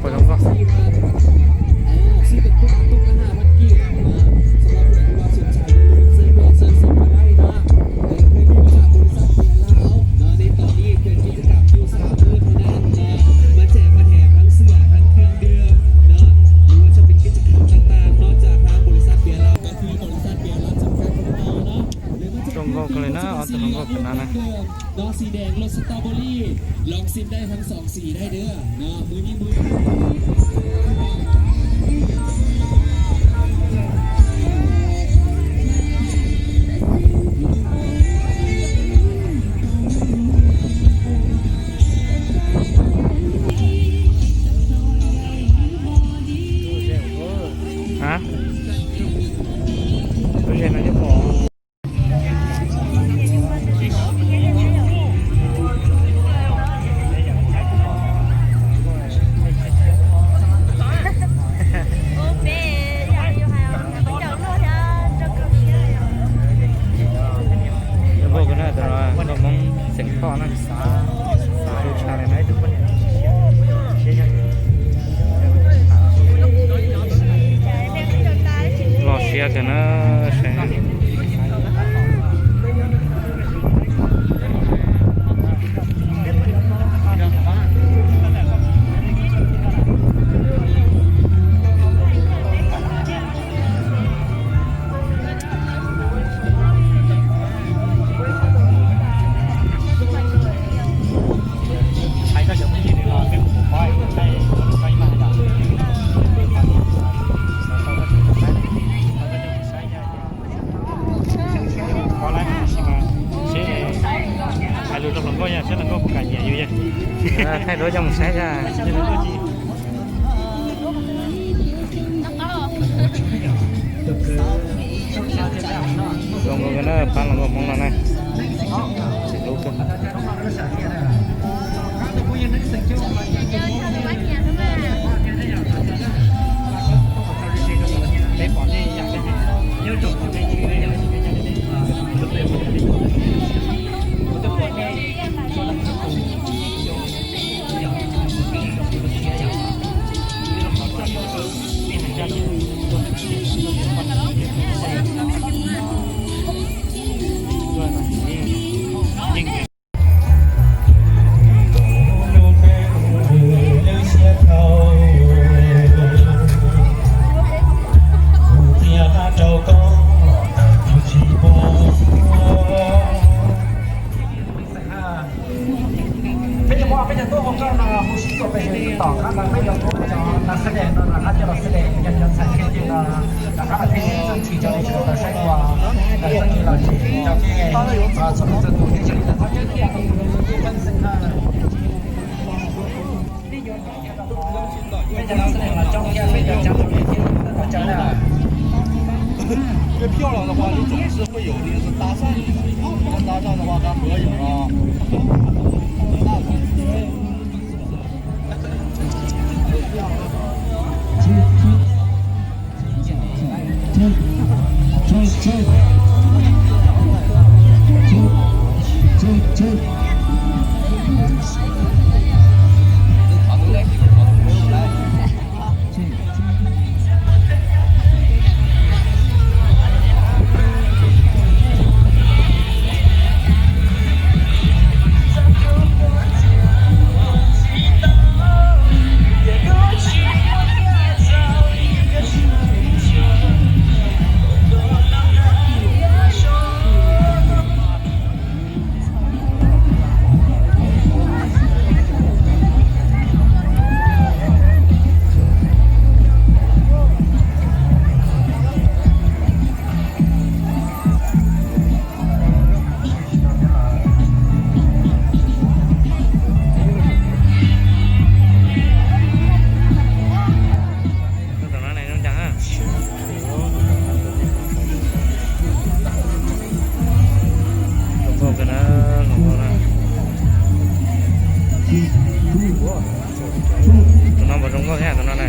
Pom zoo nkauj. Zoo nkauj kawg li na, ob tug hluas nkauj tus no na. สีแดงรสสตรอเบอรี่ ลองชิมได้ทั้งสองสีได้เด้อเนาะ มื้อนี้มื้อ Hả? Lub zej no nyob pom. Nkauj kawg na, tus no nkauj Hmoob xeem Thoj na. Los siab kawg na, saib. Hais lus rau hluas nkauj yog saib hluas nkauj puas kam nyiam yus yog. Thaij duab coj mus saib yog. Zoo nkauj na, pab hluas nkauj Hmoob no na. Txiv hlub kawg. Peb cov muam, peb cov tub hluas nkauj no hu sib txuas pes tsawg tom qab no, peb yuav muab cov nas xab des no rov qab coj los xab des, yog cov ntxhais thiaj li no rov qab los thiaj txuj ci cov li tsis tau saib dua, txuj ci los tsis tau thiaj txhua leej txhua tus thiaj li tau thov caw thiab tus tus tus tus xeem na. Peb cov nas xab des los coob thiab, peb cov cab los thiaj li tau caw na. Tus no mas zoo nkauj thiab tus no na.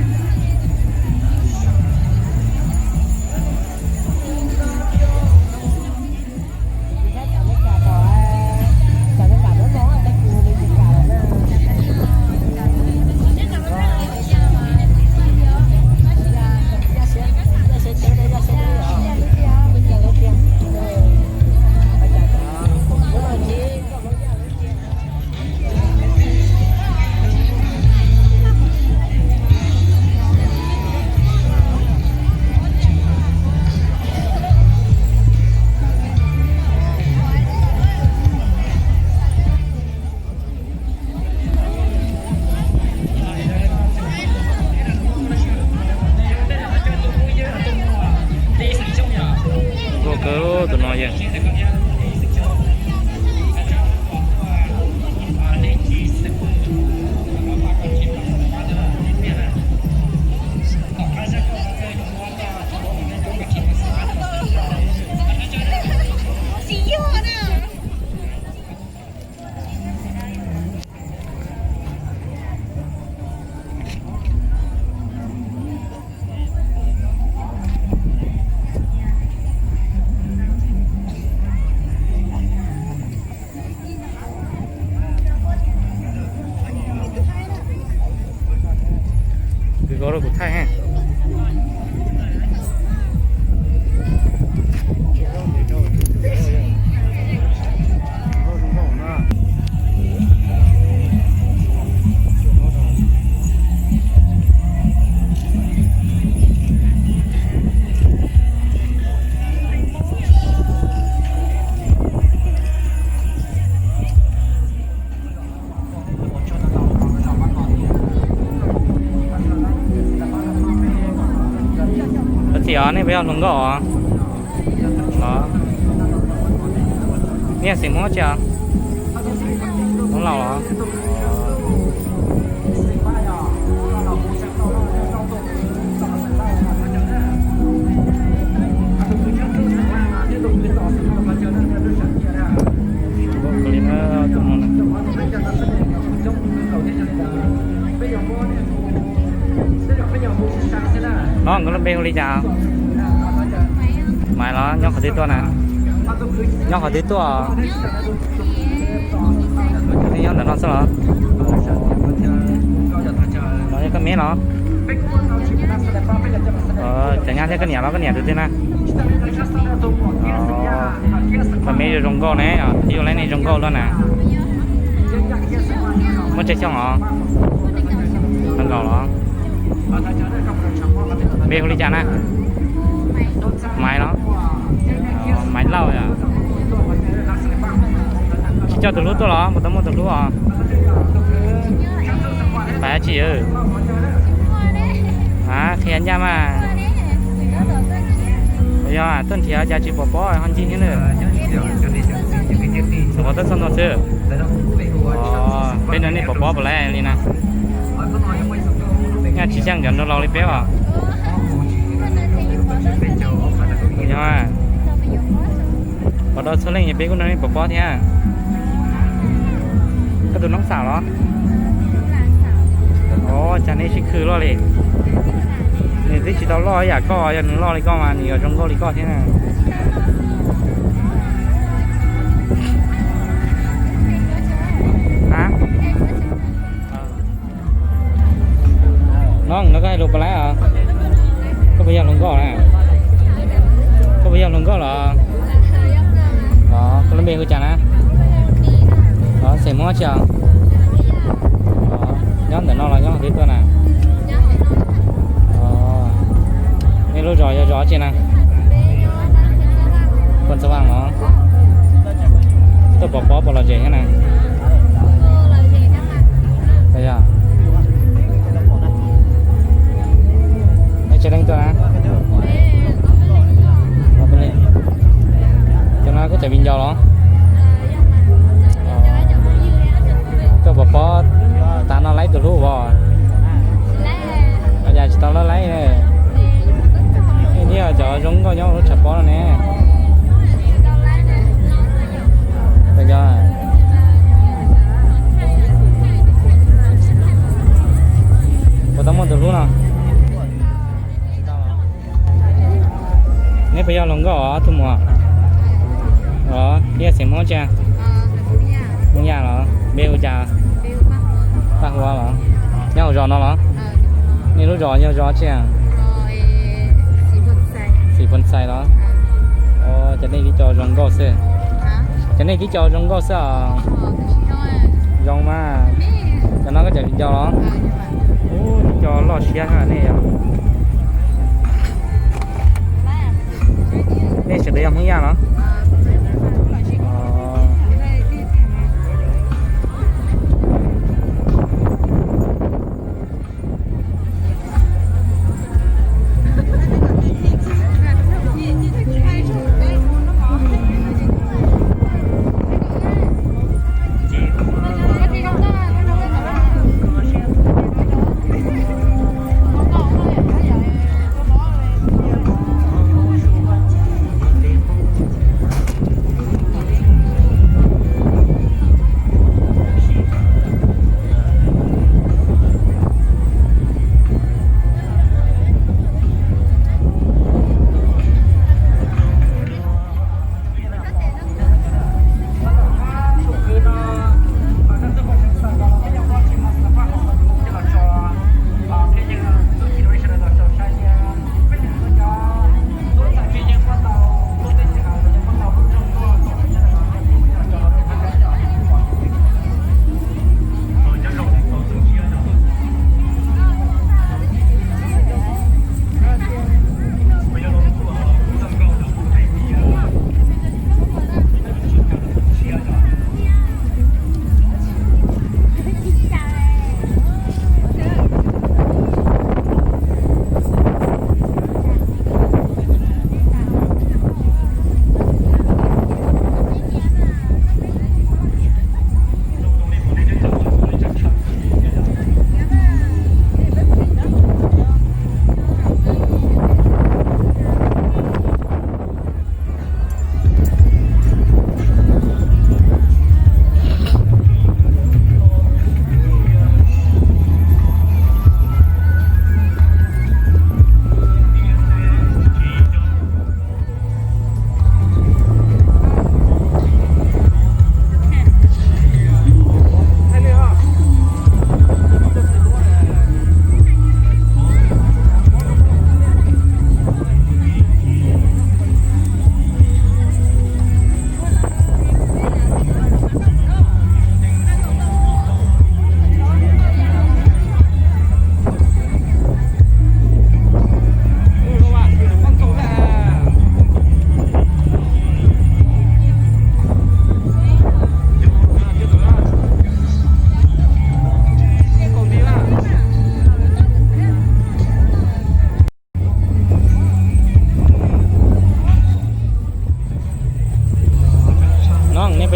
Ua rau kuv thaij. Ua txiv os, nej puas yog hluas nkauj os? Nej xeem Hmoob tsi os? Hmoob Lauj los? No nkawd lub npe hu li cas? Maiv los nyob qhov twg tuaj na? Nyob qhov twg tuaj? Nej nyob ntawm no xwb los? No yog koj me los? Cov nyab thiab koj niam los, koj niam tus twg na? Koj me zoo nkauj ne, twb yuav laib nej zoo nkauj luaj na. Muaj tsawg xyoo os? Nees nkaum los? Npe hu li cas na? Maiv los? Maiv Lauj yom. Tsis coj tus hlub tuaj los? Puas tau muaj tus hlub os? Pab tsis a, qhia ncaj mas. Yog tuaj nrhiav cas tsis pom pob ho ncig thiab na. Qhov tau txog no xwb. Peb no nej pom pob puas laib li na? Nyaj tsis xyeej cov nraug laus li peb os. Yog, pom tau txhua leej ces peb kuj nrog nej pom pob thiab. Koj tus noob xaum los? Os, cas nej sib khw loj li. Nws twb tsis tau loj ib yam koj, yog nws loj li koj mas nws yuav zoo nkauj li koj thiab na. A, no no koj hais lus puas laib os? Koj puas yog hluas nkauj na? Koj puas yog hluas nkauj los? Os, koj lub npe hu cas na? Os, xeem Hmoob tsi os? Nyob ntawm no los nyob qhov twg tuaj na? Nej lub zos yog zos tsi na? Phoos Xa Vaaj los? Tuaj pov pob puas lom zem thiab na? Cov no koj cov viv ncaus los? Tuaj pov pob tas no laib tus hlub os? Ua cas tsis tau laib laib? Nej cov zoo nkauj nyob lub tshav pob no ne. Puas tau muaj tus hlub no? Neb puas yog hluas nkauj os ob tug muam? Os, neb yog xeem Hmoob tsi? Hmoob Yaj los? Npe hu cas? Paj Huab los? Nyob hauv zos no los? Nej lub zos yog zos tsi? Xim Phoos Xais los? Cov nej tib co zoo nkauj xwb. Cov nej tib co zoo nkauj xwb os. Zoo mas. Cov no koj cov viv ncaus los? Ub, tib co loj siab nej yog. Nej sawv daws yog Hmoob Yaj los?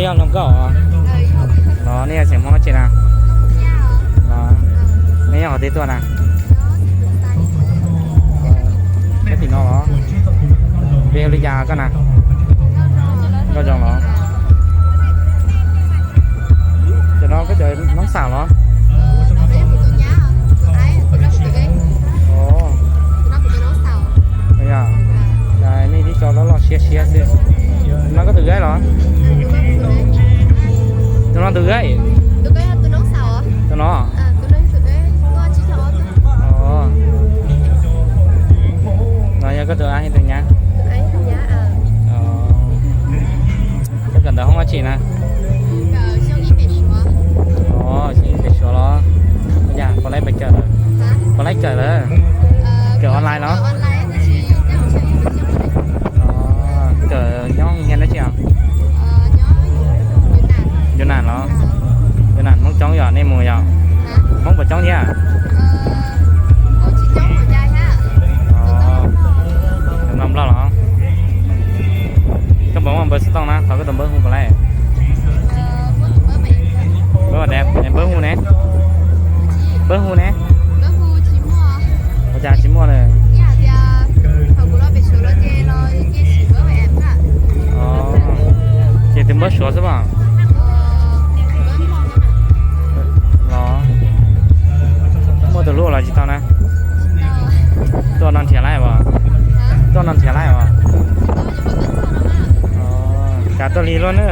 Nyob Hloov Nkauj los? Nej yog xeem Hmoob dab tsi na? Los, nej nyob qhov twg tuaj na? Nyob tim no los? Peb hu li cas koj na? Nkauj Zoo los? Cov no koj cov noob xaum los? Nej tib co loj loj siab siab xwb. No koj tus dab los? Tus no tus dab? Tus no? No yog koj tus dab tus nyab. Koj kawm ntawv hoob dab tsi na? Xyoo ib pem Suav los? Ua cas puas laib pais kawm lawm? Puas laib kawm lawm? Kawm online los? Kawm nyob hoo dab tsi os? Yuav nam los? Yuav nam Hmoob coob yom, nej mus yom? Hmoob puas coob thiab? Nplog los? Koj puas muaj npawb xov tooj na, thov koj tus npawb hu puas laib? Npawb hu ne? Npawb hu ne? Ua cas tsis muaj lawm? Ces tus npawb Suav xwb os. Los, muaj tus hlub los tsis tau na? Tuaj no nrhiav laib os? Tuaj no nrhiav laib os? Kav tuaj lig luaj na.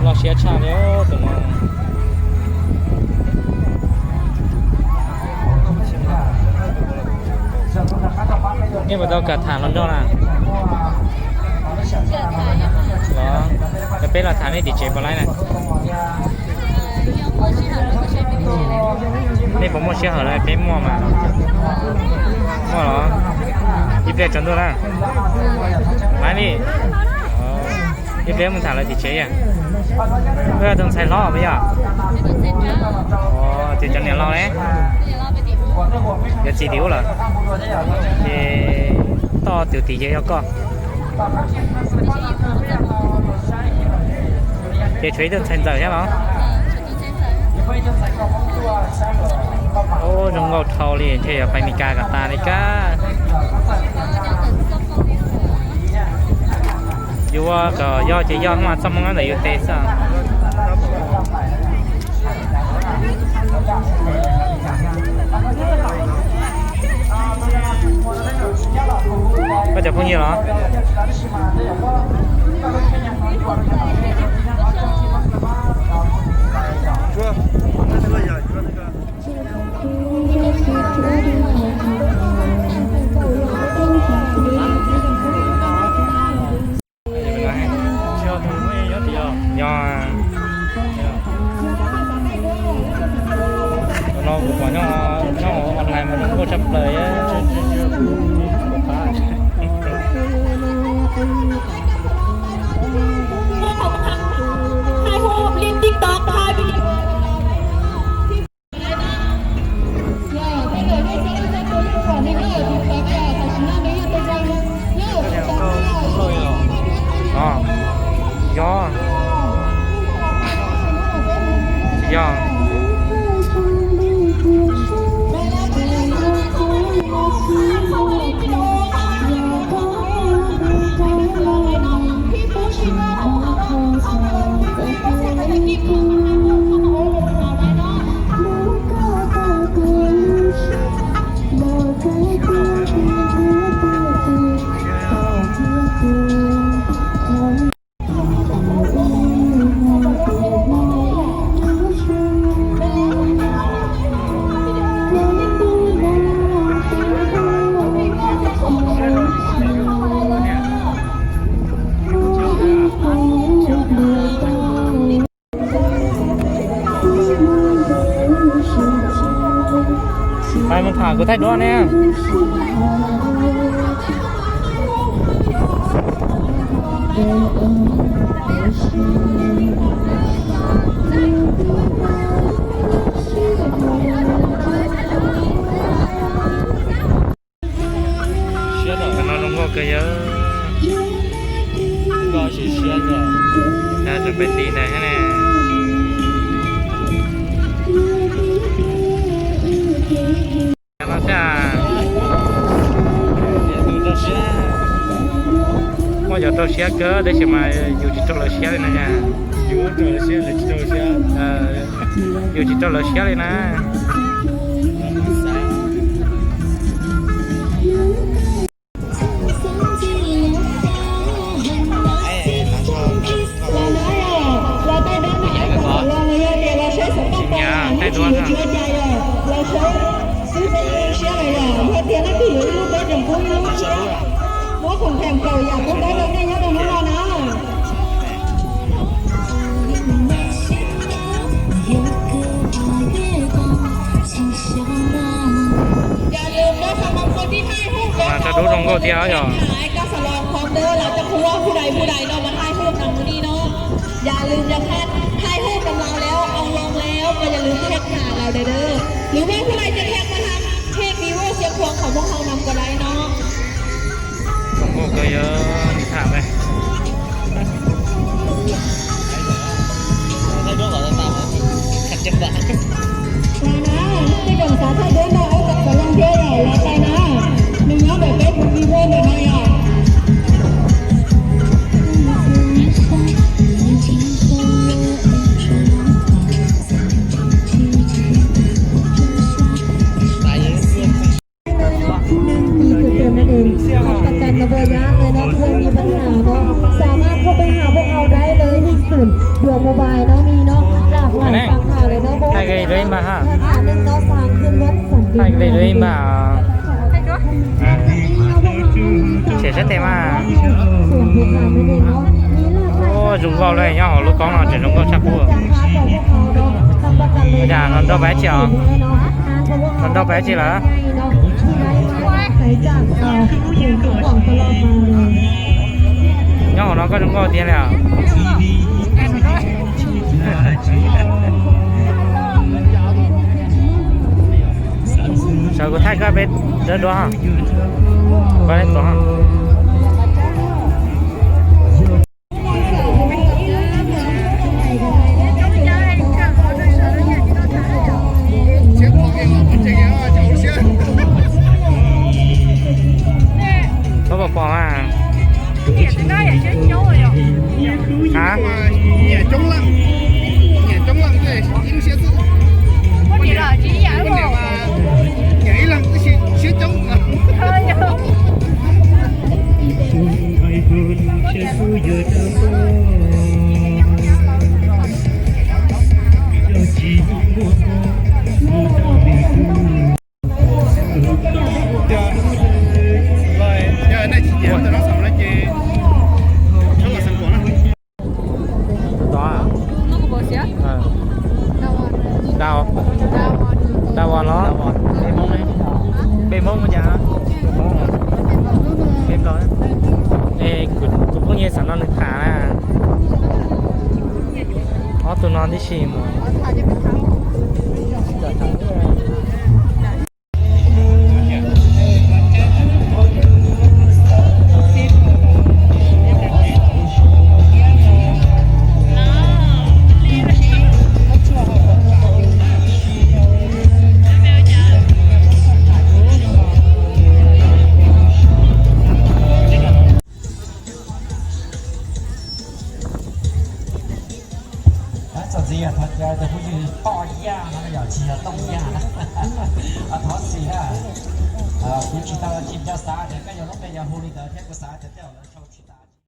Loj siab tshaj li tus no. Nej puas tau kawm tham hluas nraug na? Los, peb los tham nej tim tsev puas laib na? Nej puas muaj sij hawm lawm? Peb muaj mas. Muaj los? Ib pliag tsaus ntuj na. Laib li. Ib pliag mus tham lawv tim tsev. Koj yog tus ntxhais hlob puas yog? Ces cov niam laus ne? Yog txiv tim ub lawm. Ces toj tus tim ces yog koj. Ces tshuav ib tug ntxhais ntxawm thiab los? Ub, zoo nkauj dhau li, ntshe yuav pais Meskas kom tas li kab. Yuav kom yog ces yog mas txoj hmoo ntawm yus tes xwb. Koj cov phooj ywg los? Yog, no kuv pom nyob online mas zoo nkauj tshaj plaws. Yog. Pais mus tham kuv thaij duab ne. Siab no zoo nkauj kawg yawg. Koj sim siab os. Tseem pem tis ntawd thiab ne. No thiab. Muaj cov rau siab kawg tab sis mas yus tsis rau lawv siab li na. Yus tsis rau lawv siab li na. Thaij duab. Xwb tseem zoo siab lawm yom, yog tias leej twg yuav ib lub teb tseem pub ib lub thiab. Muab khoom kheem kaum yam qub qab rau nej nyob rau hnub no na. Yog lwm muab xam mos koj tib hai hub, koj rau dub zoo nkauj thiab yog. Koj sawv los khom dawb los coj khu ua khu dais khu dais no mas hai hub nằm mũi ni no. Yog lwm yog hai hub nằm lawm, ao loo lawm, koj yog lwm thej tham lawm dawm dawm. Lwm muab khu dais ces thej koj tham, thej kis ua siab khuam khom muab hau nằm koj dais no. Zoo nkauj kawg yog tham. Tus kom xav thaij duab no ib txwm xav leej thiab yom, los tau na. Nws nyob ntawm peb tus vivo ntawm no yom.รับประกันนะเบอร์ยากเลยนะ ใครมีปัญหาก็สามารถโทรไปหาพวกเราได้เลยที่ศูนย์ด่วนโมบายเนาะ มีเนาะ หลากหลายสาขาเลยเนาะ โบ Hai cái đấy mà ha. สาขาหนึ่งเนาะ สร้างขึ้นวัดสันติ Hai cái đấy mà. Trẻ rất đẹp mà. ศูนย์บริการนั่นเองเนาะ มีหลากหลาย Ôi, dùng gạo đây nhá, lúa có nó chỉ dùng gạo sạc của. Dạ, nó đâu bé chị ạ? Nó đâu bé chị lắm? Nyob hauv no koj zoo nkauj tiag li os. Sawv kuv thaij koj peb dawb duab. Koj tuav. Koj puas pom mas? Hả? Nyiam coob leej, nyiam coob leej tej ib lub siab xwb. Nyiam ib leeg tab sis siab coob. Yog nej tsis nyiam ntawm no xaus no ces txhob los xav kuam na. Tod, Dau, Dau Vos los? Peb Hmoob, peb Hmoob ua cas? Peb Nplog. Es kuv phooj ywg xav nrog nws tham na. Ob tug no tib si mus. Txom ntxiv yog thov caw tus phooj ywg Toj Yaj no yog tsis yog Tooj Yaj na. Thov txim na, kuv tsis tau tsis nco xav tias koj yog lub npe yog hu li ntawd thiab kuv xav tias tej zaum lawv